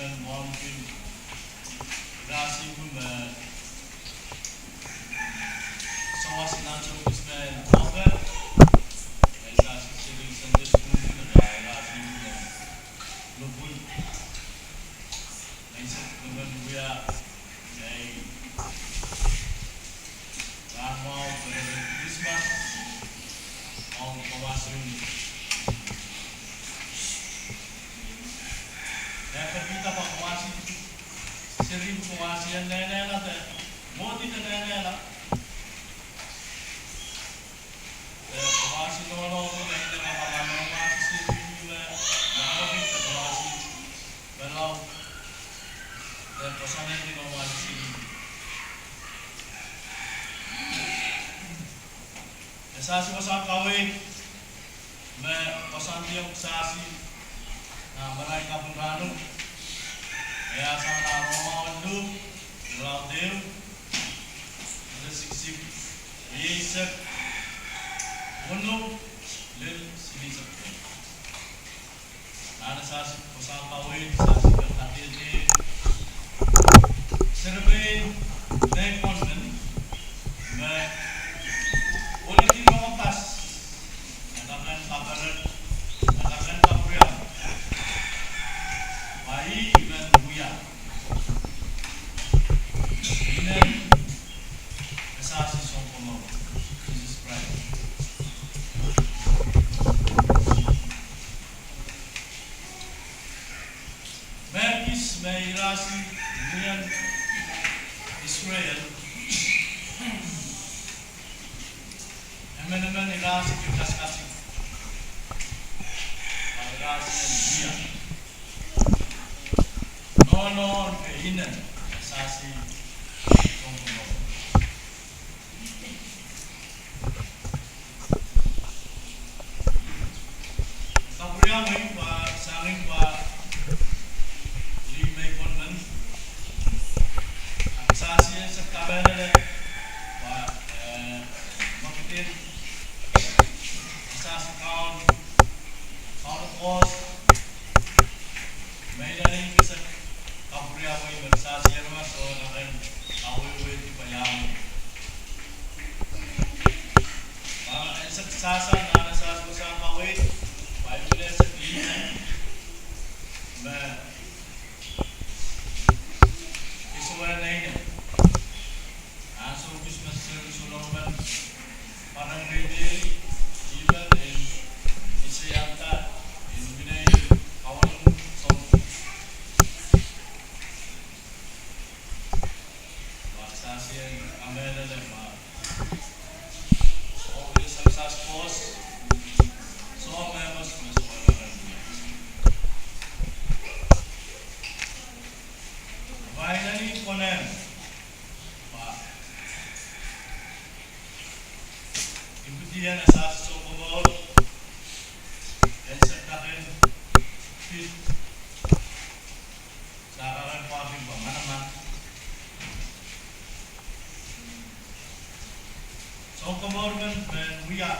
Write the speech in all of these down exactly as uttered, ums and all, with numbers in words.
Mwahu kin irasi pwe me sawas nan sou kis me en ope, en sasi seri Sunday school kin irasi pwe me lupwul, me se me men wia, me rahn mwahu pwe Krismas, mwahu pwe wahsini. E kepita pwe wahsi, seri pwe wahsi en nehnehla de, modi de nehnehla. E wahsi nohno pwe nehnehla, pwe wahsi seri pwe, pwe wahsi, pwe lao, e koasoanehdi pwe wahsi seri. E sasi wasahn kaweid me koasoandiong sasi nan marain kapw en rahnwet. E sang nan Rom wenlu, irelaud ehu, iretikitik rieisek weneu lel silihsek. Nan e sasi wasahn kaweid, sasi kadehde serepein mehkot men me oledi rongamwahu, e kak en kaperen, e kak en kapwuriamwei, pwe ih men wia inenen e sasi Sounkomour, Sises Krais. Me kis me irasi mwihen Israel, emenemen irasi kitaskasik, a irasi en wia nohno ke inenen e sasi Sounkomour. Kapwuriamwei pwe sangin pwe lih mehkot men, a sasi en sehse kamehlele pwe, eh, mekidin, sasi kaun, kaun koaros, me inenen kis kapwuriamwei me sasi aramas soh, nan kawehwehdi pwe iang. Pwe en sehse sasa nan sasi wasahn kaweid, pwe e pil sehse lih me, me isowe neine. Ansou kis me seri Solomon pahn rong reidei, ih men en ese iang da, en minei kawahlap soangen. Pwe sasi en kamehlele pwe, oh, e sehse sasi koaros, soh me mas, mas soh me mas. Finally, konem, pwe ipwidi en e sasi Sounkomour, en sehse kak en pid sarawi pwahki pwe manaman. Sounkomour men, men wia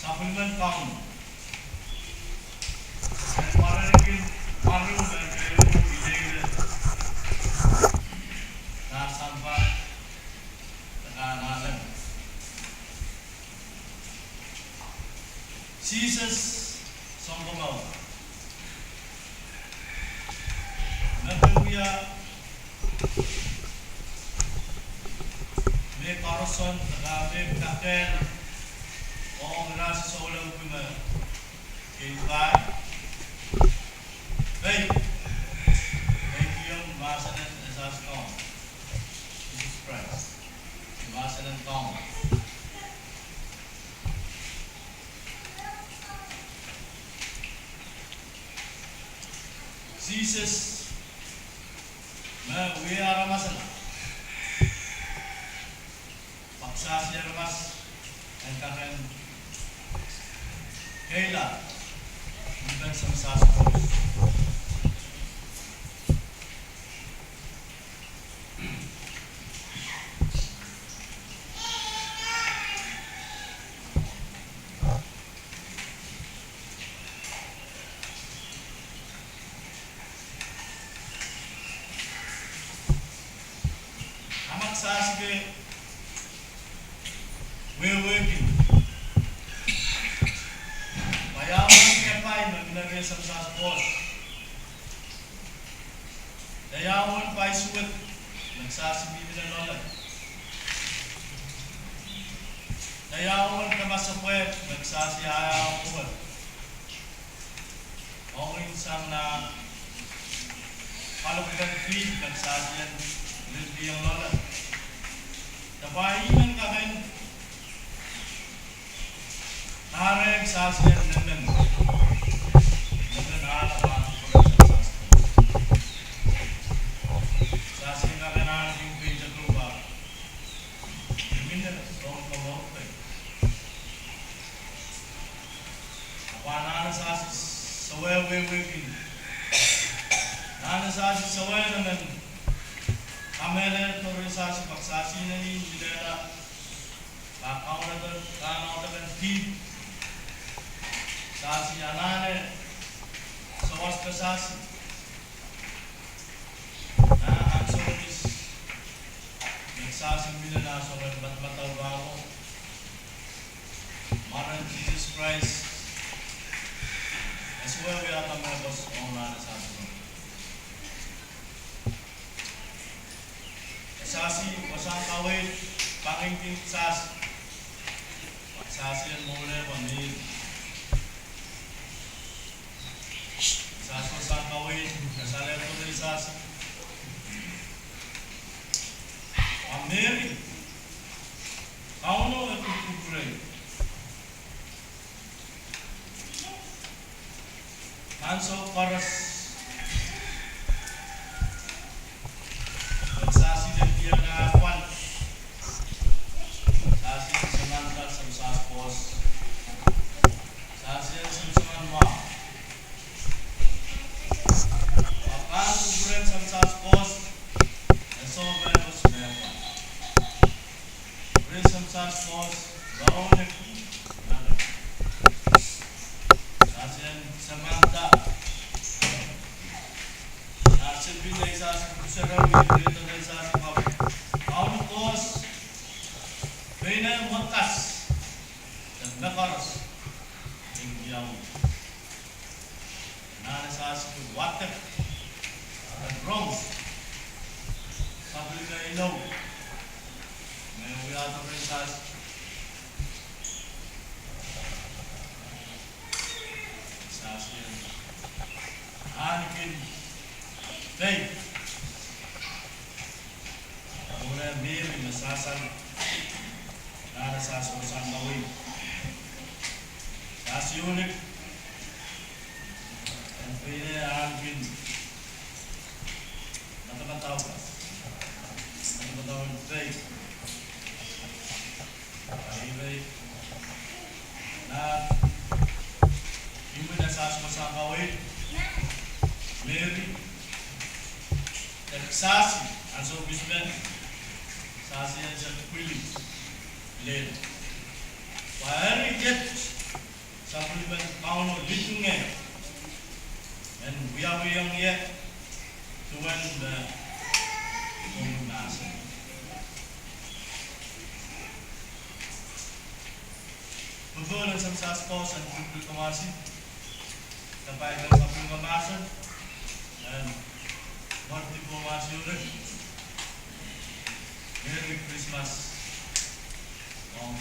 sapwellimen Kaun. Men pwarerki, pwarerki men keirong ileile nan sampah de nan alem. Sises Sounkomour. Me wia me koaros en, me kakehl, oh, me sasi souleng pwe me, ke pai, pei, pei kihong mahsen en e sasi Kaun, Sises Krais, mahsen en Kaun. Sises me wia aramas akan. Pwe sasi aramas en kak en kehlail, ni pahn sehse sasi koaros. Wehwehki ma ia uwen kepahi me mihmi rehn Samsawas Pwohs. Ia uwen paisuwed me kisasi mihmi loale. Ia uwen kamasepwehk me kisasi aia pwuhk. Ong sang nan paliwar en dihp me kisasi en lipilipil loale. Ia pwe ih men kakehr, kahrehda kisasi en mehmen, mehmen ahla pahn kupwuren Samsawas Pwohs. Kisasi en kakehr ahneki pein Jekoba. Mihmi nan soun komour pei. Ahpw anahne sasi sewese wehwehki. Anahne sasi sewese emen. Kamehlele doare sasi pak sasi neni nilehla. Pak kaunehda, kaunehda kan dihp. Sasi anahne sawas ka sasi. Nan ansou kis, me kisasi mihmi nan soangen madamadau rawo. Mwaren Sises Krais, e sohte wiahda mehkot ong nan sasi. E sasi wasahn kaweid, pangin kin sasi. Sasi en mwohn lehpwa ni. Sasi wasahn kaweid, kasalehdo rehn sasi. A Meri, Kauno e kupwukupwurei. Ansou koaros, me sasi en diar nan pwal, sasi en samanda Samsawas Pwohs. Sasi en samsaman mwahu. Ahpw kupwuren Samsawas Pwohs, e sohte mehkot mehkot. Kupwuren Samsawas Pwohs, rahnwet, nan. Sasi en samanda. Nan sipil nei sasi, kupwuren sarawi, kupwuren sasi pahpa. Kauno Pwohs, pein eh mwekas, de me koaros, en wiawi. Anahne sasi wadek, en rong, sapwellime inou, me wiahda rehn sasi. Sasi en ahneki faith. Mwohn Meri me sasal, anahne sasi wasahn kaweid. Sasi unik, en pein eh ahneki madamadau, madamadau en faith. Ahi, nan imwin sasi wasahn kaweid, Meri, de kisasi, ansou kis me, sasi en sehd pwili, lel. Pwe eri ket, sapwellimen Kauno litunge, en wiawiong ie, duwen me, ong mahsen. Popohl en Samsawas Pwohs en pwilipwil kamwahsi, kapai kan sapwellime mahsen, en mwardi kamwahsi uren. Merry Christmas. Ong